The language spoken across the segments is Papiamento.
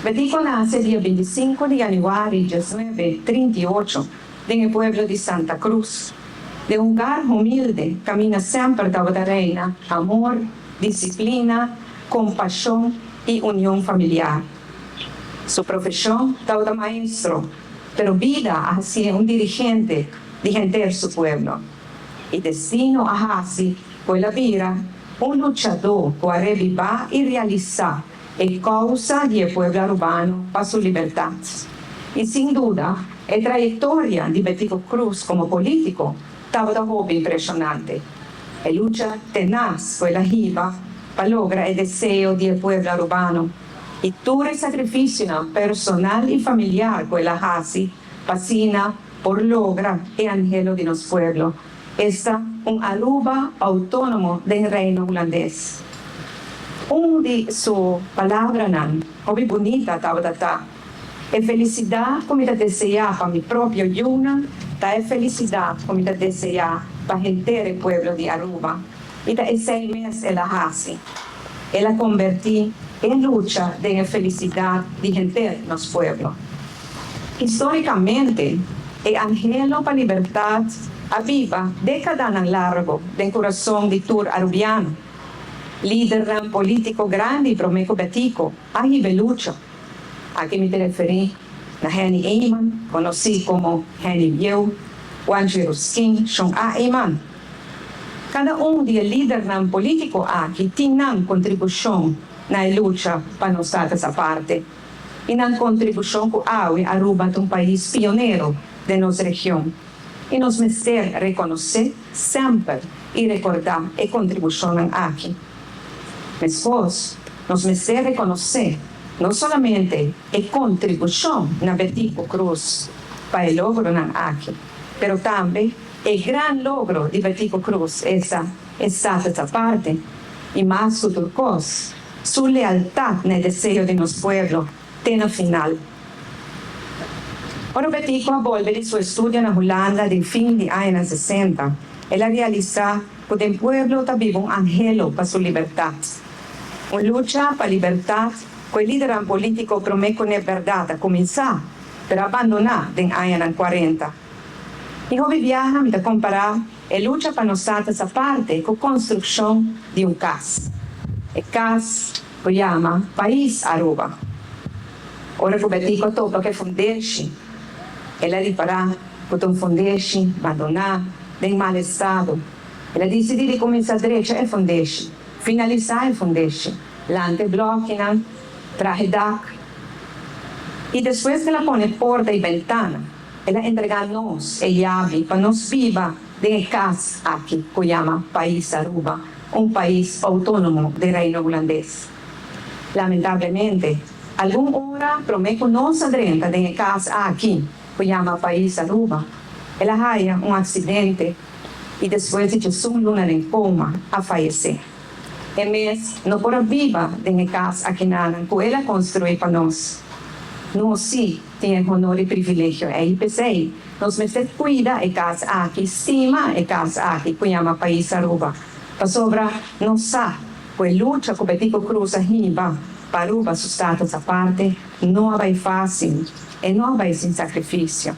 Betico a nace dia 25 di januari 1938 den e pueblo di Santa Cruz. Den un hogar humilde, caminda semper tabata reina amor, disciplina, compasion y union familiar. Su profesion tabata maestro, pero bida a haci'e un dirigente di henter su pueblo. Y destino a haci cu el a bira un luchador cu a rebiba y realisa e causa di e pueblo Arubano pa su libertad. Y sin duda, e trayectoria di Betico Croes como politico tabata hopi impresionante. E lucha tenaz cu el a hiba pa logra e deseo di e pueblo Arubano y tur e sacrificionan personal y familiar cu el a haci pa asina por logra e anhelo di nos pueblo, esta un Aruba autonomo den Reino Hulandes. Un di su palabranan hopi bunita tabata ta, E felicidad cu mi ta desea pa mi propio yiunan ta e felicidad cu mi ta desea pa henter e pueblo di Aruba. Y ta esey mes el a haci. El a converti e lucha den e felicidad di henter nos pueblo. Historicamente, e anhelo pa libertad a biba decadanan largo den curason di tur Arubiano. Lidernan politico grandi prome cu Betico a hiba e lucha. Aki mi ta referi na Henny Eman, conoci como Henny Bieu, Juanchi Rusquin, Shon A. Eman. Cada un di e lidernan politico aki tin nan contribucion na e lucha pa nos status aparte y nan contribucion cu awe Aruba ta un pais pionero den nos region y nos mester reconoce semper y recorda e contribucionnan aki. Mescos, nos mester reconoce no solamente e contribucion na Betico Croes pa e logronan aki, pero tambe e gran logro di Betico Croes, esta e status aparte y mas cu tur cos, su lealtad na e deseo di nos pueblo te na final. Ora Betico a bolbe di su estudio na Hulanda den fin di añanan 60, el a realisa cu den pueblo ta biba un anhelo pa su libertad. Un lucha pa libertad cu e lidernan politico prome cu n'e berdad a cuminsa, pero a bandona den añanan 40. Y hopi biaha mi ta compara e lucha pa nos status aparte cu construccion di un cas. E cas cu yama Pais Aruba. Ora cu Betico topa cu e fundeshi, el a ripara cu ta un fundeshi bandona, den mal estado. El a dicidi di cuminsa drecha e fundeshi, finalisa e fundeshi, lanta e blokinan, traha e dak. Y despues cu el a pone porta y bentana, el a entrega nos e yabi pa nos biba den e cas aki cu yama Pais Aruba, un pais autonomo den Reino Hulandes. Lamentablemente, algun ora prome cu nos a drenta den e cas aki cu yama Pais Aruba, el a haya un accidente y despues di 11 luna den coma a fayece. E mes no por a biba den e cas akinanan cu el a construi pa nos. Nos si tin e honor y privilegio ey. P'esey nos mester cuida e cas aki, stima e cas aki cu yama Pais Aruba. Pasobra nos sa cu e lucha cu Betico Croes a hiba pa Aruba su status aparte no a bay facil, e no a bay sin sacrificio.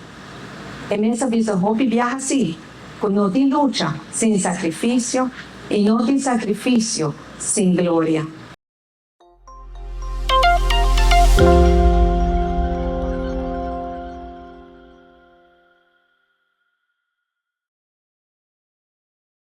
E mes a bisa hopi biaha si cu no tin lucha sin sacrificio y no tin sacrificio sin gloria.